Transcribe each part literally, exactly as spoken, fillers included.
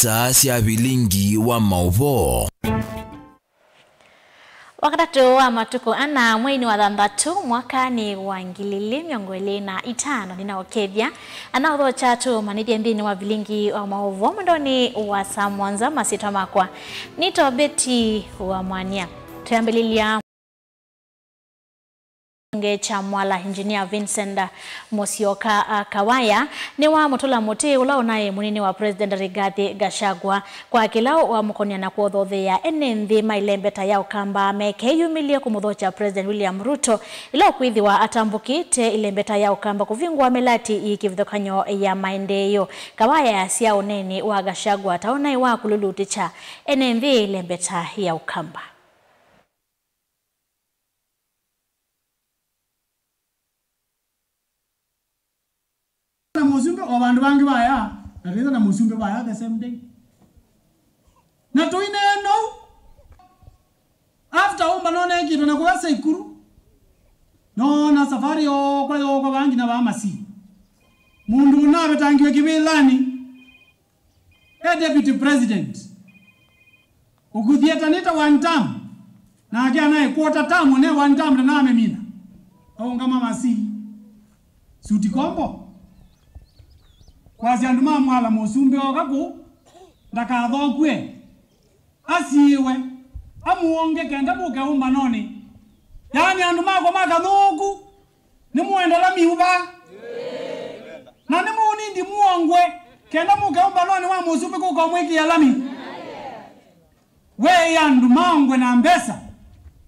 Star sya vilingi wa maũvoo. Wakatatũ wa matukũ ana mweinĩ wa thanthatũ mwakanĩ wa ngili ilĩ mĩongo ĩlĩ na itano, nĩnaũkethya ana ũthokya tũmanĩthye nthĩnĩ wa vilingi wa maũvoo mwendonĩ wa saa mũonza. Masyĩtwa makwa nĩ Tobeti wa Mwania. Twĩambĩlĩlya. Mbunge kya Mwala, Engineer Vincent Musyoka, a, Kawaya, nĩwamũtũla mũtĩ ũla ũnaĩ mũnini wa President Rigathi Gachagua kwa kĩla wamũkonĩa na kũthotheea ene nthĩ ma ĩlembeta ya Ũkamba mekeyumĩlye kũmũthokya President William Ruto, ĩla ũkwĩthĩwa atambũkĩte ĩlembeta ya Ũkamba kũvingũa mĩlati ĩ kĩvathũkany'o ya maendeeo. Kawaya easya ũneeni wa Gachagua ta ũnaĩ wa kũlulutĩkya ene nthĩ ĩlembeta ya Ũkamba. Na mũsumbĩ o vandũ vangĩ vaya, na twĩtha na mũsumbĩ vaya the same day. Na tũineena ũu, after ũmbano neekĩtwe na kũya Saikuru, noona safari yookwa yookwa vaa nginya vaa Masii. Mũndũ ũnavetangiwe kĩvĩlanĩ, e deputy president. Ũkũthieta nĩ ta one term, nake anaĩ quarter term, ne one term na namemina. Aũngama Masii. Suti kombo. Kwasya andũ ma Mwala mũsumbĩ oka kũu, ndakathokwe. Asiĩwe. Amũonge kenda mũke ũmbanonĩ. Yaani andũ makwa ma Kathũku, nĩmũendela miu vaa? Na nĩmũnindi mũongwe, kenda mũke ũmbanonĩ wa mũsumbĩ kũka ũmwĩkĩa lami? We andũ maongwe na mbesa,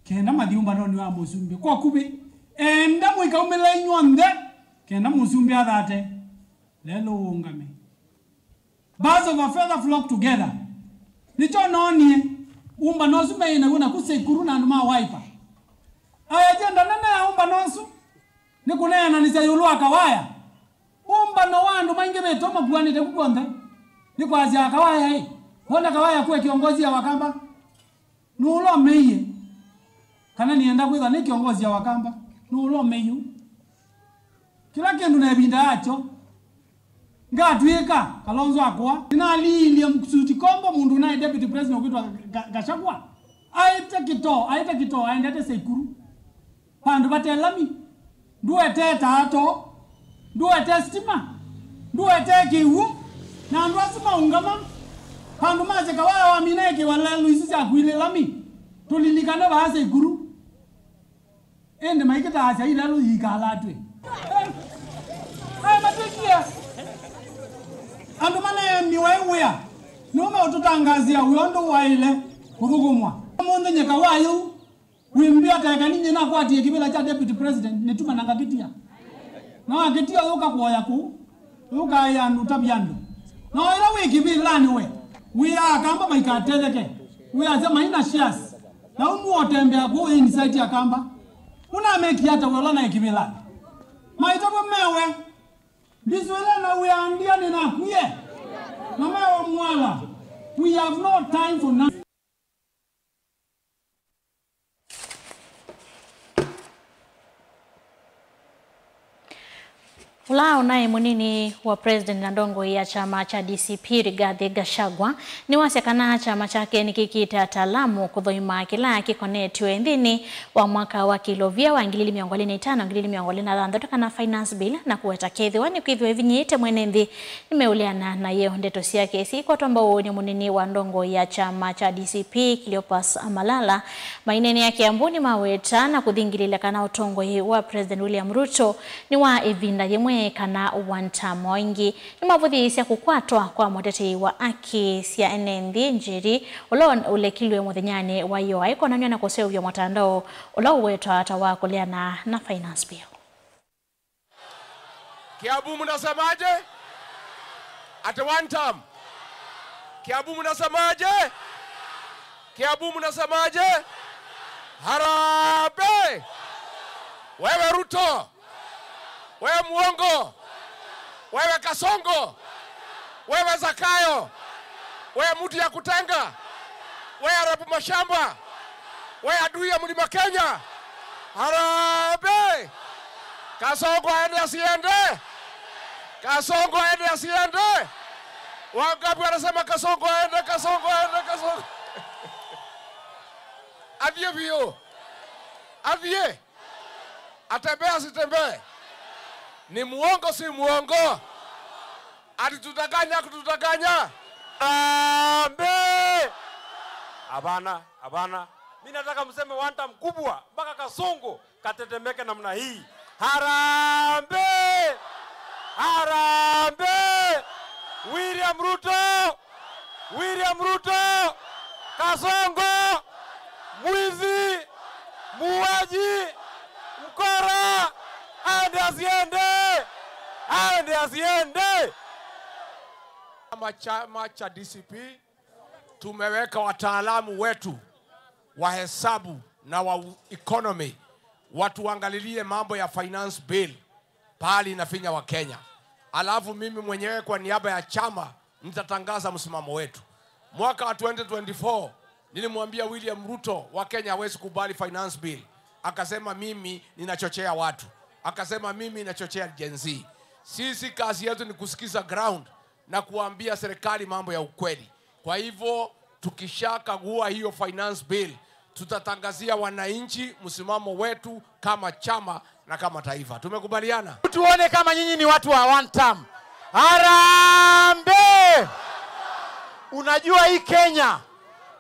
kenda mathi ũmbanonĩ wa mũsumbĩ. Kwa kuvĩ, enda mũikaumĩla inyw'onthe, kenda mũsumbĩ athate. Lelo ũũngame. Birds of a feather flock together. Nĩkyo noonie ũmbano ũsu meĩ naw'o naku Saikuru na andũ ma Wiper. Ajenda nene ya ũmbano ũsu nĩ kũneenanĩsya ĩũlũ wa Kawaya. Ũmbano wa andũ maingĩvĩtwe makuanĩte ku kw'onthe. Nĩ kwasya Kawaya ĩ, wona Kawaya kuwe kĩongozi ya Wakamba. Nũũ ũla ũmeie? Kana nĩenda kwĩthwa nĩ kĩongozi ya Wakamba? Nũũ ũla ũmeie ũu? Kĩla kĩndũ na ĩvinda yakyo. Ngatw'ĩka Kalonzo akũa. Nĩnaliilye suti kombo mũndũ ũnaĩ deputy president ũkwĩtwa Ga-, Ga-, Gachagua. Aĩte kĩtoo, aĩte kĩtoo, aendete Saikuru. Vandũ vate lami. Ndũetee taato, ndũetee sitima, ndũetee kĩw'ũ, na andũ asu maũngama, vandũ masye Kawaya wamina ĩkĩwa lelũ isu sya kuilĩ lami, tũlilikane vaasa Ikulu. Ĩndĩ maikĩtaasya ilelũ yikalatw'e. Aĩ matwĩkie andũ maneemiwe wĩa, nĩmo meũtũtangaasĩa wĩa ũndũ waĩle kũthũkũmwa. Mũnthĩ nyeka wa yĩu. Wĩmbĩa ta eka ninyie nakwatie kĩvĩla kya deputy president, nĩtuma na ngakĩtia. Na wakĩtia yũka kuoya kũu, yũkaĩa andũ, ũtavya andũ. Na ĩla wĩ kĩvĩlanĩ we, wĩaa Akamba maikatetheke, wĩasya maina shares. Na ũmwe ũtembea kũu inside Akamba. Ũnamekie ata we ũla naĩ kĩvĩlanĩ? Maitavwe mewe, mbisũĩle na wĩa ndia nĩnakwie. Na mewe Mwala, we have no time for nothing. Ũla ũnaĩ mũnini wa president na ndongoi ya kyama kya D C P, Rigathi Gachagua, nĩwasya kana kyama kyake nĩkĩkĩte ataalamu kũthoima kĩla kĩkonetw'e nthĩnĩ wa mwaka wa kĩlovia wa ngili ili mĩongo ĩlĩ na itano, ngili ili mĩongo ĩlĩ na thanthatũ, kana finance bill, na kũweta kethĩwa nĩkwĩthĩwa ĩvinyĩĩte mwene nthĩ nĩmeũleana nayo. Ndeto syake syĩkwatwa mbau nĩ mũnini wa ndongoi ya kyama kya D C P, Cleopas Malala. Maineenea Kiambu nĩmaweta na kũthingĩlĩĩlya kana ũtongoi wa President William Ruto nĩ wa ĩvinda yĩmwe kana one term. O ĩngĩ, nĩmavũthĩĩsya kũkwatwa kwa mũtetei wa aki sya ene nthĩ Njeri, ũla ũlekilwe mũthenyanĩ wa ĩyoo aikonany'a na kũseũvya mũtandao ũla ũwetwa ta wa kũleana na finance bill. Kiambu, mnasemaje? Ati one term. Kiambu, mnasemaje? Kiambu, mnasemaje? Harambee! Wewe Ruto, wewe muongo, wewe Kasongo, wewe Zakayo, wewe mtu ya kutenga, wewe haribu mashamba, wewe adui ya Mlima Kenya. Harambee! Kasongo aende asiende? Kasongo aende asiende? Wangapi wanasema Kasongo aende, Kasongo aende, Kasongo? Athiĩ biũ. Athiĩ. Atembee asitembee? Ni muongo si muongo? Alitudanganya kutudanganya? Harambee! Hapana, hapana. Mi nataka mseme one time kubwa mpaka Kasongo katetemeke namna hii. Harambee! Harambee! William Ruto! William Ruto! Kasongo! Mwizi! Muuaji! Mkora! Aende asiende! Aende asiende! Kama chama cha D C P, tumeweka wataalamu wetu wa hesabu na wa u-, economy watuangalilie mambo ya finance bill pahali inafinya wa Kenya. Alafu mimi mwenyewe kwa niaba ya chama nitatangaza msimamo wetu. Mwaka wa twenty twenty-four, nilimwambia William Ruto, wa Kenya hawezi kubali finance bill. Akasema mimi ninachochea watu. Akasema mimi ninachochea Gen Z. Sisi kazi yetu ni kusikiza ground na kuambia serikali mambo ya ukweli. Kwa hivyo, tukishakagua hiyo finance bill, tutatangazia wananchi msimamo wetu kama chama na kama taifa. Tumekubaliana? Tuone kama nyinyi ni watu wa one term. Harambee! Unajua hii Kenya,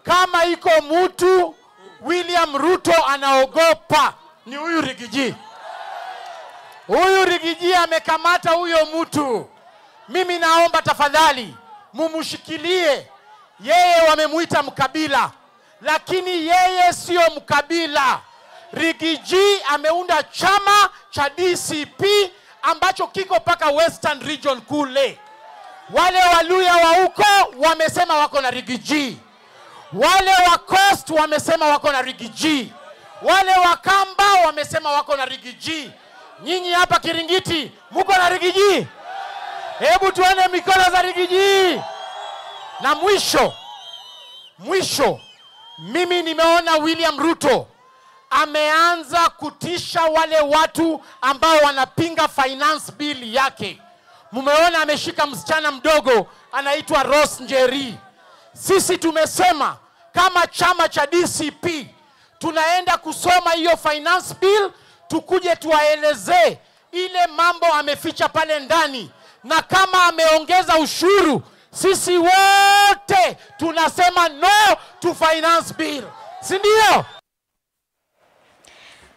kama iko mtu William Ruto anaogopa, ni huyu Rigiji. Huyu Rigiji amekamata huyo mtu. Mimi naomba tafadhali, mumushikilie. Yeye wamemuita mkabila, lakini yeye sio mkabila. Rigiji ameunda chama cha D C P ambacho kiko mpaka Western Region kule. Wale Waluya wa huko wamesema wako na Rigiji. Wale wa Coast wamesema wako na Rigiji. Wale wa Kamba wamesema wako na Rigiji. Nyinyi hapa Kiringiti, muko na Rigiji? Hebu tuone mikono za Rigiji. Na mwisho, mwisho, mimi nimeona William Ruto ameanza kutisha wale watu ambao wanapinga finance bill yake. Mumeona ameshika msichana mdogo anaitwa Rose Njeri. Sisi tumesema kama chama cha D C P, tunaenda kusoma hiyo finance bill, tukuje tuwaelezee ile mambo ameficha pale ndani, na kama ameongeza ushuru, sisi wote tunasema no to finance bill, si ndio?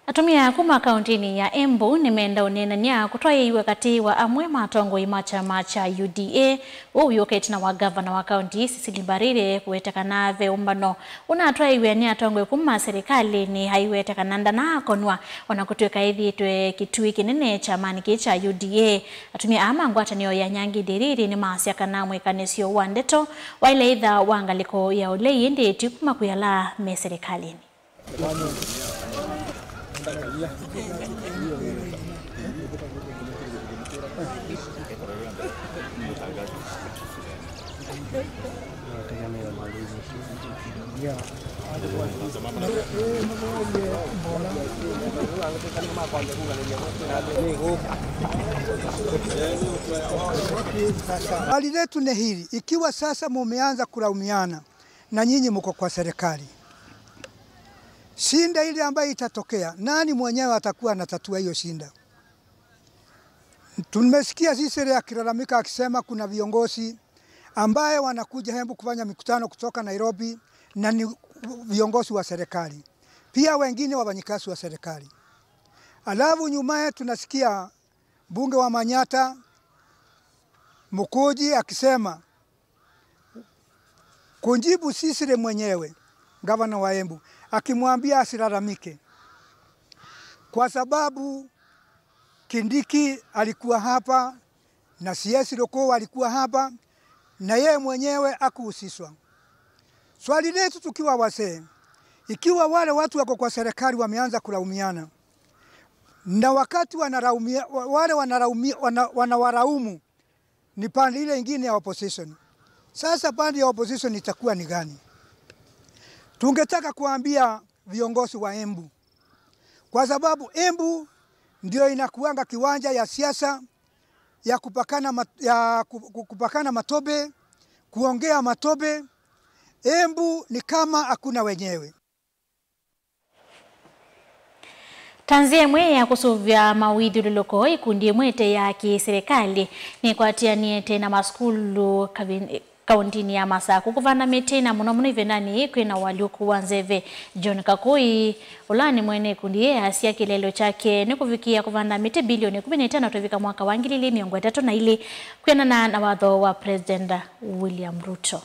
Atumĩa kuma kauntinĩ ya Embu nĩmenda ũneenany'a kũtwaĩĩw'a katĩ wa amwe ma atongoi ma kyama kya U D A, ũu wĩũkĩte na wa ngavana wa kaunti Cecily Mbarire kũweta kana ve ũmbano ũnatwaĩĩw'e nĩ atongoi kuma serikalĩnĩ aiweta kana ndanaakonw'a, ona kũtw'ĩka ethĩĩtwe kĩtuĩ kĩnene kyamanĩ kĩĩ kya U D A. Atumĩa aa ma ngwatanĩo ya Nyangi Ndiriri nĩmaasya kana mwĩkanĩsyo wa ndeto waĩle ĩtha wa ngalĩko ya ũlei ĩndĩ ti kuma kwĩ ala me serikalĩnĩ. Swali letu ni hili, ikiwa sasa mumeanza kulaumiana na nyinyi mko kwa serikali, shida ile ambayo itatokea, nani mwenyewe atakuwa anatatua hiyo shida? Tumesikia Cecily akilalamika akisema kuna viongozi ambaye wanakuja Embu kufanya mikutano kutoka Nairobi na ni viongozi wa serikali. Pia wengine wafanyikazi wa serikali. Alafu nyumaye tunasikia mbunge wa Manyatta Mukuji akisema, kujibu Cecily mwenyewe, gavana wa Embu, akimwambia asilalamike kwa sababu Kindiki alikuwa hapa na C S Lokoo alikuwa hapa na yeye mwenyewe hakuhusishwa. Swali letu tukiwa wasee, ikiwa wale watu wako kwa serikali wameanza kulaumiana, na wakati wanalaumia, wa-, wale wanalaumi-, wana-, wanawaraumu ni pande ile ingine ya opposition. Sasa pande ya opposition itakuwa ni gani? Tungetaka kuambia viongozi wa Embu, kwa sababu Embu ndio inakuanga kiwanja ya siasa ya kupakana mat-, ya ku-, ku-, kupakana matope, Kuongea matope, embu ni kama hakuna wenyewe. Ta nzĩa ĩmwe ya kũsũvĩa mawĩthyũlũlũko, ĩkundi ĩmwe ĩte ya kĩ-silikalĩ nĩkwatĩanĩte na masukulu kavi-, kaũntĩnĩ ya Masakũ kũvanda mĩtĩ, na mũno mũno ĩvindanĩ yĩĩ kwĩ na ũalyũku wa nzeve. John Kakũi, ũla nĩ mwene ĩkundi yĩĩ, asya kĩeleelo kyake nĩ kũvikĩa kũvanda mĩtĩ bilioni ĩkũmi na itano tũivika mwaka wa ngili ilĩ mĩongo ĩtatũ na ilĩ, kwĩanana na watho wa President William Ruto.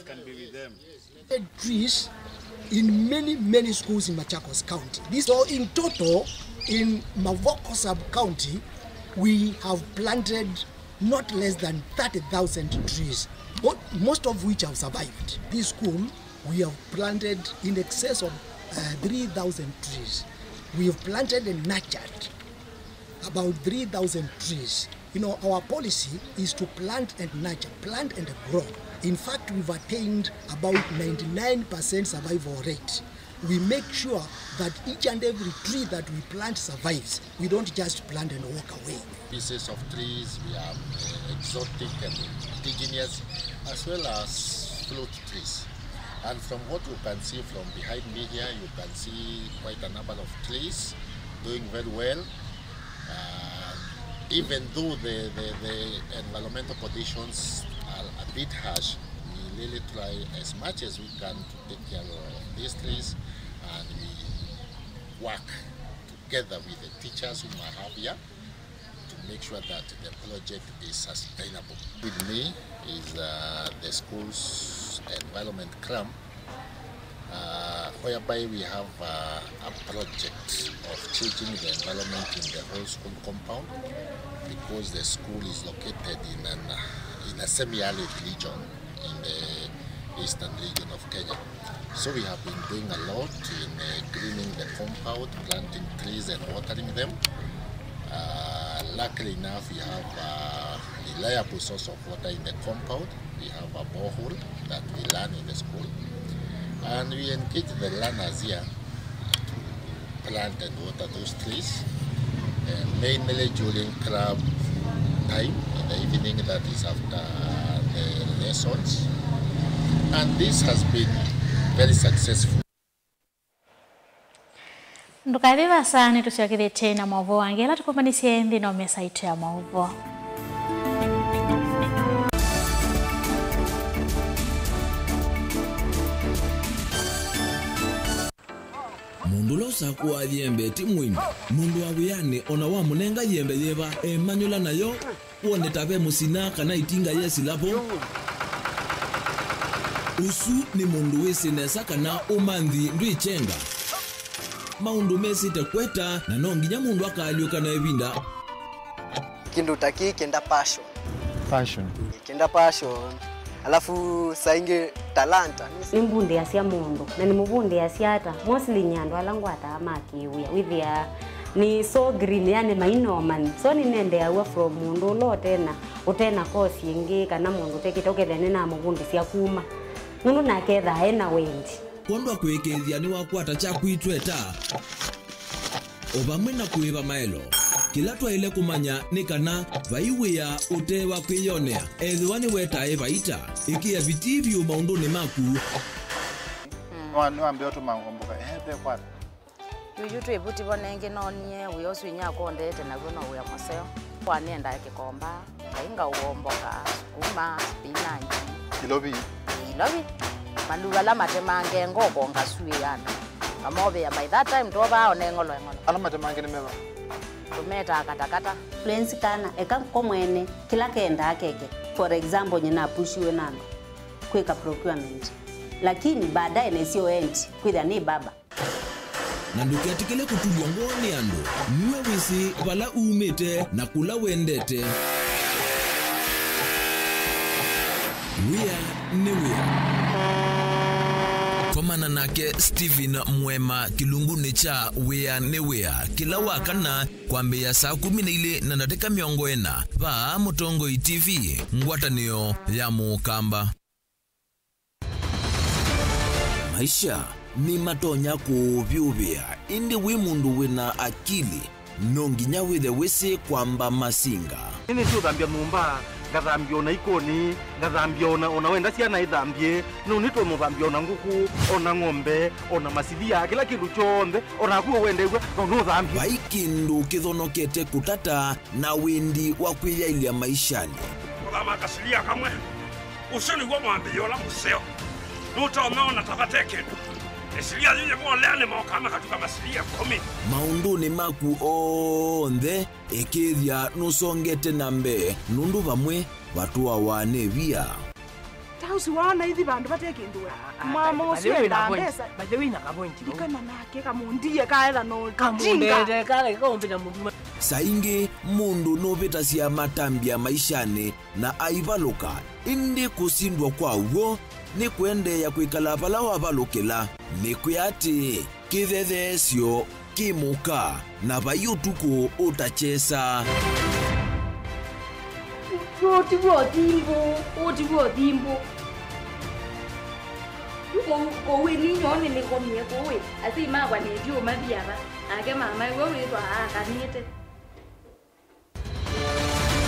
Can be with them. Trees in many, many schools in Machakos County. This, so in total, in Mavoko sub-county, we have planted not less than thirty thousand trees, mo-, most of which have survived. This school, we have planted in excess of, uh, three thousand trees. We have planted and nurtured about three thousand trees. You know, our policy is to plant and nurture, plant and grow. In fact, we've attained about ninety-nine percent survival rate. We make sure that each and every tree that we plant survives. We don't just plant and walk away. Pieces of trees, we have, uh, exotic and indigenous, as well as fruit trees. And from what you can see from behind me here, you can see quite a number of trees doing very well. Uh, even though the, the, the environmental conditions are a bit harsh, we really try as much as we can to take care of these trees, and we work together with the teachers whom I have here to make sure that the project is sustainable. With me is, uh, the school's environment club, uh, whereby we have, uh, a project of changing the environment in the whole school compound, because the school is located in an, uh, in a semi-arid region in the eastern region of Kenya. So we have been doing a lot in, uh, greening the compound, planting trees and watering them. Uh, luckily enough, we have a reliable source of water in the compound. We have a borehole that we run in the school. And we engage the learners here to plant and water those trees, uh, mainly during club time in the evening, that is after the lessons. And this has been very successful. Ndũkathi vaasa, nĩtũsyokethĩtye na maũvoo angĩ ala tũkũmbanĩsye nthĩnĩ wa mesa itũ ya maũvoo. Mũndũ ũla ũsakũaa yembe ti mũini. Mũndũ wa wĩanĩ o na wamũnenga yembe yĩva, emanyũla nayo, wone ta ve mũsina kana ĩtinga yesĩla vo. Ũsu nĩ mũndũ wĩsĩ nesa kana ũmanthi ndwĩkyenga. Maũndũ mesĩte kweta, na no nginya mũndũ akaalyũka na ĩvinda. Kĩndũ ta kĩĩ kĩenda passion. Passion. Kĩenda passion. Alafu saa ingĩ talanta. Nĩmbundĩasya mũndũ, na nĩmũvundĩasya ata? Mostly nĩ andũ ala ngwataa ma kĩwĩa. Wĩthĩaa nĩ so green, yani mainomani. So nĩnendeeaw'a from mũndũ ũla ũtena, ũtena course ĩngĩ, kana mũndũ ũtekĩte, ũkethĩa nĩnamũvundĩsya kuma. Nũndũ nake ethaa ena wendi. Kwondũ wa kũĩkĩĩthya nĩwakwata kyaku itweta. O vamwe na kũĩva maelo, kĩla twaĩle kũmanya nĩ kana vai wĩa ũte wa kwĩyonea, ethĩwa nĩwetae vaita. Ĩkĩa vitii vyũ maũndũnĩ maku. Nĩwa-, nĩwambĩa ũtũma ngomboka, ehe, ve kwata. Yuyu twĩ vuti vo nengĩ noonie wĩa ũsu inyakwa ũndete naw'o no wĩa mũseo. Kwa nĩendaa kĩkomba. Ngai ngaũomboka, sukuma, spinach. Ilovi. Ilovi. Maluu ala matemange ngoko ngasuĩana. Ngamovea by that time twovaa one ng'olo eng'olo. Ala matemange nĩ meva? Tũmetaa katakata. Influence kana eka ko mwene kĩla kendaa keke. For example, nyina apushiwe na andũ kwĩka procurement. Lakini baadaye nĩsyo endi kwĩthĩa nĩ baba. Na ndũketĩkĩle kũtulw'a ngoo nĩ andũ. Nue wĩsĩ vala umĩte na kũla wendete. Wĩa nĩ wĩa. Komana nake Stephen Mwema kĩlungunĩ kya Wĩa nĩ Wĩa kĩla wa kana kwambĩĩa saa kũmi na ilĩ na ndatĩka mĩongo ĩna vaa Mũtongoi T V, ngwatanĩo ya Mũkamba. Maisha nĩmatonya kũũvyũvĩa, ĩndĩ wĩ mũndũ wĩna akili, no nginya wĩthe wĩsĩ kwamba masinga. Nĩnĩsĩ ũthambya nyũmba, ngathambya ona ikoni, ngathambya ona, ona wenda syana ithambye, no nĩtũmũthambya ona ngũkũ, ona ng'ombe, ona masilia, kĩla kĩndũ kyonthe, ona naku wendew'a, no nũthambye. Vai kĩndũ kĩthonokete kũtata na wendi wa kwĩyaĩlya maishanĩ. Kũthama kasilia kamwe. Ũsu nĩw'o mwambĩĩo ũla mũseo. Nũtonya ona ta vate kĩndũ. Ĩsilia yĩyĩ molea nĩmokaa makatuka masilia ĩkũmi. Maũndũnĩ maku onthe, ĩkĩĩthya nũsongete na mbee, nũndũ vamwe vatũawa nĩ via. Ta ũsu waona ithi vandũ vate kĩndũ we. Mama ũsu endaa mbesa. By the way, na kapointi vau. Ikana nake kamũndie kaetha no kamũndete kale kaumbĩta mũnduma. Saa ingĩ mũndũ nũvĩtasya matambya maishanĩ na aivalũka, ĩndĩ kũsindwa kwa w'o nĩ kũendeea kwĩkala vala wavalũkĩla. Nĩkwĩa atĩ kĩthetheesyo kĩ mũka, na vai ũtukũ ũtakyesa. Ũũ ti w'o thimbũ, ũũ ti w'o thimbũ. Yu kũu, kũu ĩ ninyoo nĩnĩkomie kũu ĩ, asyai makwa nĩtyo mathi ava, nake mama ĩwe wĩthwa aakanĩte.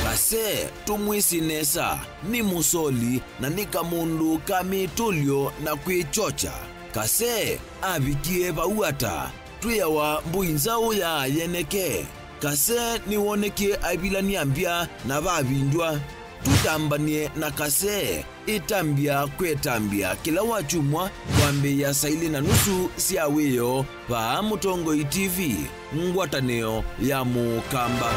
Kase tũmwĩsĩ nesa, nĩ mũsoli na nĩ kamũndũ ka mĩtũlyo na kwĩkyokya. Kase avikie vau ata? Twĩawa mbũi nzaũ ya yeneke. Kase nĩwonekie aivilany'a mbya na vavindw'a. Tũtambany'e na Kase. Ĩtambya kwetambya kĩla wakyumwa kwambĩĩa saa ilĩ na nusu sya wĩoo vaa Mũtongoi T V, ngwatanĩo ya Mũkamba.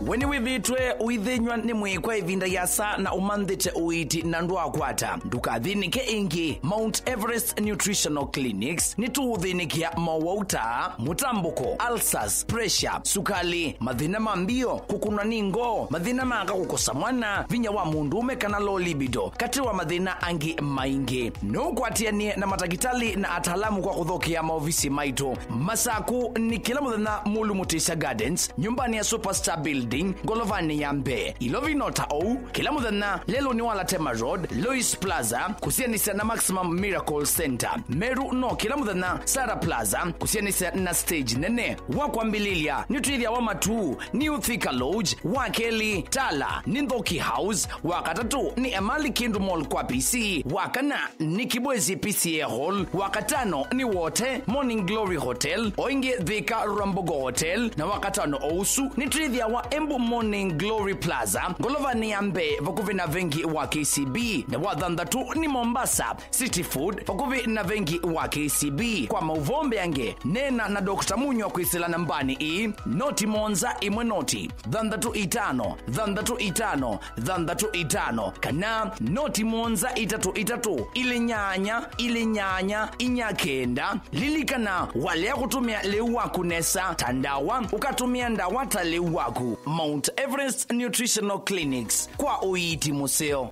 We nĩwĩthĩĩtwe ũithĩnyw'a nĩ mwĩĩ kwa ĩvinda yĩasa na ũmanthĩte ũiiti na ndwakwata? Ndũkathĩnĩke ĩngĩ. Mount Everest Nutritional Clinics nĩtũũthĩnĩkĩa mowau ta mũtambũko, ulcers, pressure, sukali, mathĩna ma mbio, kũkũnwa nĩ ngoo, mathĩna ma aka kũkosa mwana, vinya wa mũndũũme kana low libido, katĩ wa mathĩna angĩ maingĩ. No ũkwatĩanĩe na matakĩtalĩ na ataalamu kwa kũthokea maovisi maitũ. Masaku nĩ kĩla mũthenya Mulu Mutisya Gardens, nyũmbanĩ ya Superstar Building, ngolovanĩ ya mbee. Ilovi no ta ũu, kĩla mũthenya lelũnĩ wa Latema Road, Lois Plaza, kũsianĩsya na Maximum Miracle Center. Meru no kĩla mũthenya Sarah Plaza, kũsianĩsya na stage nene. Wa kwambĩlĩlya, nĩtwĩthĩawa Matuu, New Thika Lodge, wa kelĩ, Tala, nĩ Nthoki House, wa katatũ, nĩ Emali Kindu Mall kwa P C, wa kana, nĩ Kibwezi P C A Hall, wa katano, nĩ Wote, Morning Glory Hotel, o ĩngĩ Thika Rwambogo Hotel, na wa katano o ũsu, nĩtwĩthĩawa Embu Morning Glory Plaza, ngolovanĩ ya mbee, vakuvĩ na vengi wa K C B, na wa thanthatũ, nĩ Mombasa, City Food, vakuvĩ na vengi wa K C B. Kwa maũvoo mbeange, neena na Doctor Munywa kwĩsĩla nambanĩ ĩĩ, noti mũonza ĩmwe noti, thanthatũ itano, thanthatũ itano, thanthatũ itano, kana noti mũonza itatũ itatũ, ilĩ nyanya, ilĩ nyanya, inya kenda. Lilikana, walea kũtũmĩa lĩu waku nesa ta ndawa, ũkatũmĩa ndawa ta lĩu waku. Mount Everest Nutritional Clinics, kwa ũiiti mũseo.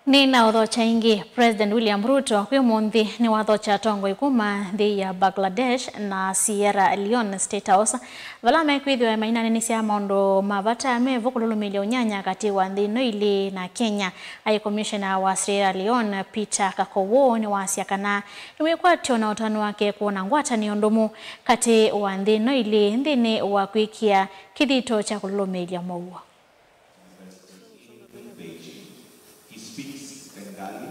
Nĩnaũthokya ĩngĩ. President William Ruto kwĩ ũmũnthĩ nĩwathokya atongoi kuma nthĩ ya Bangladesh na Sierra Leone State House, vala mekwĩthĩwa mainanĩnĩsya maũndũ ma vata mevo kũlũlũmĩlya ũnyanya katĩ wa nthĩ ino ilĩ na Kenya. High Commissioner wa Sierra Leone, Peter Kakowo, nĩwasya kana nĩ wĩkwatyo na ũtanu wake kwona ngwatanĩo ndũmu katĩ wa nthĩ ino ilĩ nthĩnĩ wa kwĩkĩa kĩthito kya kũlũlũmĩĩlya mũuo. He speaks Bengali,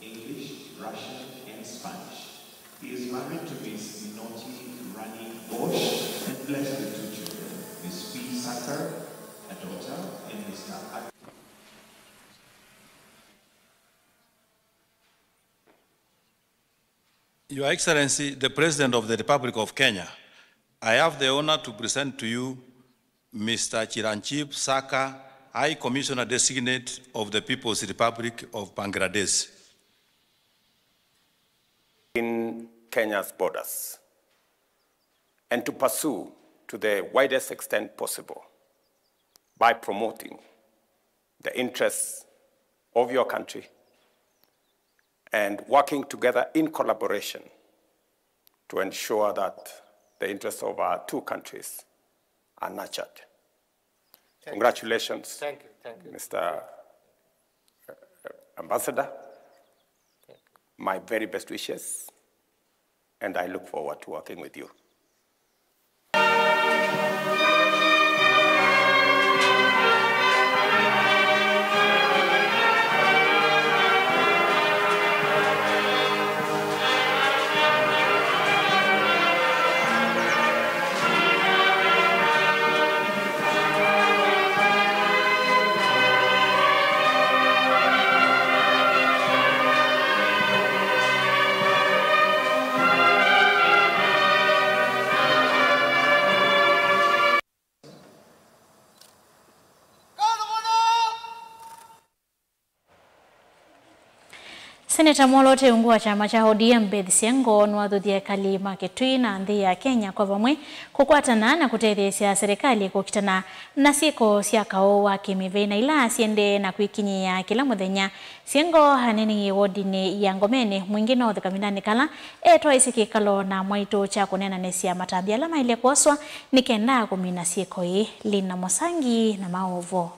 English, Russian, and Spanish. He is married to Miss Minoti Rani Ghosh and blessed with two children, Miss P Sakar, a daughter, and Mister Ak- Your Excellency, the President of the Republic of Kenya, I have the honor to present to you Mister Chiranjeev Sarkar, High Commissioner Designate of the People's Republic of Bangladesh. in Kenya's borders and to pursue to the widest extent possible by promoting the interests of your country and working together in collaboration to ensure that the interests of our two countries are nurtured. Thank you. Congratulations, Thank you. Thank you. Mister Ambassador. My very best wishes, and I look forward to working with you. Seneta mwoloote ungu wa kyama kya O D M Beth Siengo nĩwathuthya ekali ma Kitui na nthĩ ya Kenya kwa vamwe kũkwatana na kũtetheesya serikali kũkitana na syĩko sya kaũ wa kĩmĩvei na ila syendee na kwĩkinyĩĩa kĩla mũthenya. Siengo aneenanie wodinĩ ya Ngomeni Mwingĩ North kavindanĩ kala etwaisye kĩkalo na mwaitũ kya kũneenanĩsya matambya ala maĩle kwoswa nĩ kenda kũmina syĩko ii. Lina Mũsangi na maũvoo.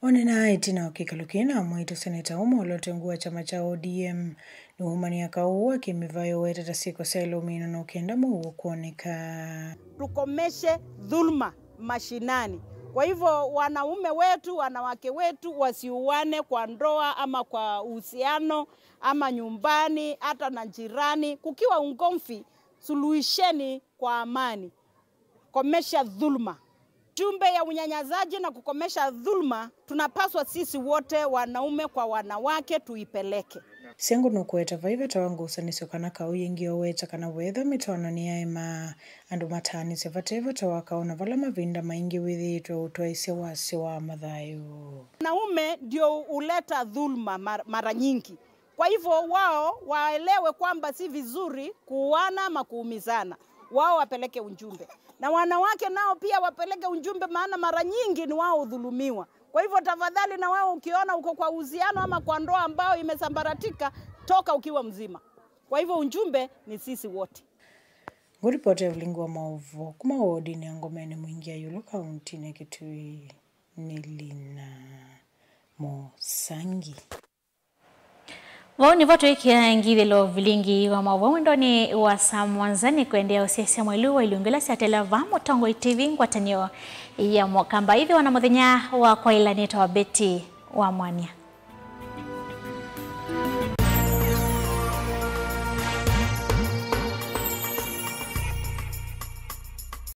Onenaa ĩtina wa kĩkalo kĩĩ na mwaitũ seneta ũmwe ũla ũte ungu wa kyama kya O D M, nĩwaumanĩa kaũ wa kĩmĩvaĩ ũwetete syĩko syaĩle ũminwa no kenda mũuo kwoneka. Tukomeshe dhuluma mashinani. Kwa hivyo, wanaume wetu, wanawake wetu wasiuane kwa ndoa ama kwa uhusiano ama nyumbani, hata na jirani. Kukiwa ugomvi, suluhisheni kwa amani. Komesha dhuluma. Jumbe ya unyanyasaji na kukomesha dhuluma, tunapaswa sisi wote, wanaume kwa wanawake, tuipeleke. Siengo nũkũweta vai vata wa ngusanĩsyo kana kaũ yĩngĩ ũweta kana weethwa mĩtwaano nĩyaema, andũ mataanĩsye vate vata wa kaũ na vala mavinda maingĩ wĩthĩĩtwe ũtwaĩsya wasyo wa mathayũ. Wanaume ndio huleta dhuluma mar-, mara nyingi. Kwa hivyo wao waelewe kwamba si vizuri kuuana ama kuumizana. Wao wapeleke ujumbe. Na wanawake nao pia wapeleke ujumbe, maana mara nyingi ni wao hudhulumiwa. Kwa hivyo tafadhali, na wewe ukiona uko kwa uhusiano ama kwa ndoa ambayo imesambaratika, toka ukiwa mzima. Kwa hivyo ujumbe ni sisi wote. Ngũripoti ya ũlingi wa maũvoo kuma wodinĩ ya Ngomeni Mwingĩ ya ĩũlũ kauntinĩ ya Kitui nĩ Lina Mũsangi. Vau nĩvo twĩkĩaa ngithĩlo vilingi wa maũvoo mwendonĩ wa saa mũonza. Nĩ kũendeea ũsyaĩsya mwelu wa ilungu ila syatela vaa Mũtongoi T V ngwatanĩo ya Mũkamba. Ĩthĩwa na mũthenya wa kwaĩla. Nĩtawa Betty wa Mwania.